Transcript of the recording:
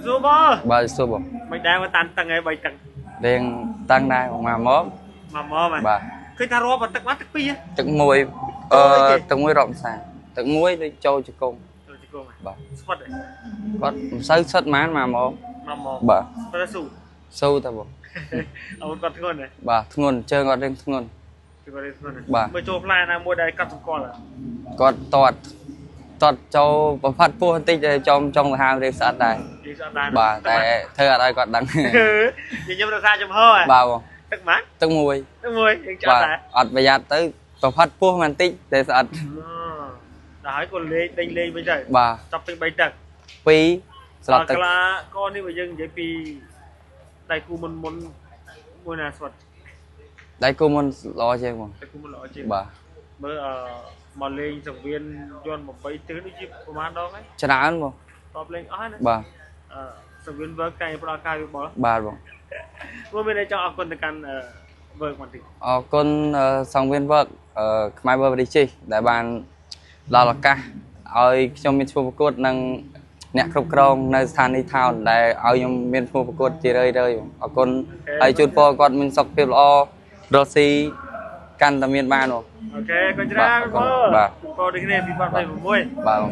សួរបង បាទសួរបង មិនដែរមកតាន់តឹងឯង3ទឹក រៀងតាំងដែរមកមក មកមកបាទ បាទ ឃើញថារាប់ទឹកមកទឹកពីរ ទឹកមួយអឺទឹកមួយរាប់សាទឹកមួយដូចចូលជង្គង់ ចូលជង្គង់ បាទ ស្វិត គាត់មិនសូវស្វិតហ្មងមកមក មកមក បាទ គាត់ស៊ូ ស៊ូតើបង អូគាត់ធ្ងន់ហ៎ បាទធ្ងន់ជើងគាត់រៀងធ្ងន់ គាត់រៀងធ្ងន់ បាទ មើលចូលផ្លែណាមួយដែលកាត់សម្គាល់ គាត់តតតតចូលប្រផាត់ពោះបន្តិចតែចំចង់ទៅហាមរៀងស្អិតដែរ រៀងស្អិតដែរ បាទតែធ្វើអត់ឲ្យគាត់ដឹង ញញឹមរក្សាចំហហ៎ បាទបង ទឹកម៉ាន ទឹកមួយ ទឹកមួយយើងឆ្អិតដែរ អត់ប្រយ័ត្នទៅប្រផាត់ពោះបន្តិចតែស្អិត ដល់ហើយក៏លេងដេញលេងវិញទៅ បាទ ចាប់ពេញ3ទឹក 2ស្លាប់ទឹក ក្លាកនេះបើយើងនិយាយពីដៃគូមុនមុនមួយណាស្វិត ដៃគូមុនល្អជាងបង ដៃគូមុនល្អជាង បាទ មើលអឺមកលេងសង្វៀនយន់8ទិសដូចជាប្រហែលដងហើយ ច្រើនបង តបលេងអស់ហើយណា បាទ អឺសង្វៀន work តែផ្ដល់ការយោបល់ បាទបង មួយមានចង់អរគុណទៅកាន់ work បន្តិច អរគុណសង្វៀន work ខ្មែរ work វិជិះដែលបានដល់ឱកាសឲ្យខ្ញុំមានឈ្មោះប្រកួតនិងអ្នកគ្រប់គ្រងនៅស្ថានីយ៍ថោនដែលឲ្យខ្ញុំមានឈ្មោះប្រកួតជារឿយៗបងអរគុណហើយជូនពរគាត់មានសុខភាពល្អរស់ស៊ីកាន់តែមានបានបង អូខេកូនច្រើន បាទ បងដូចគ្នា2026 បាទបង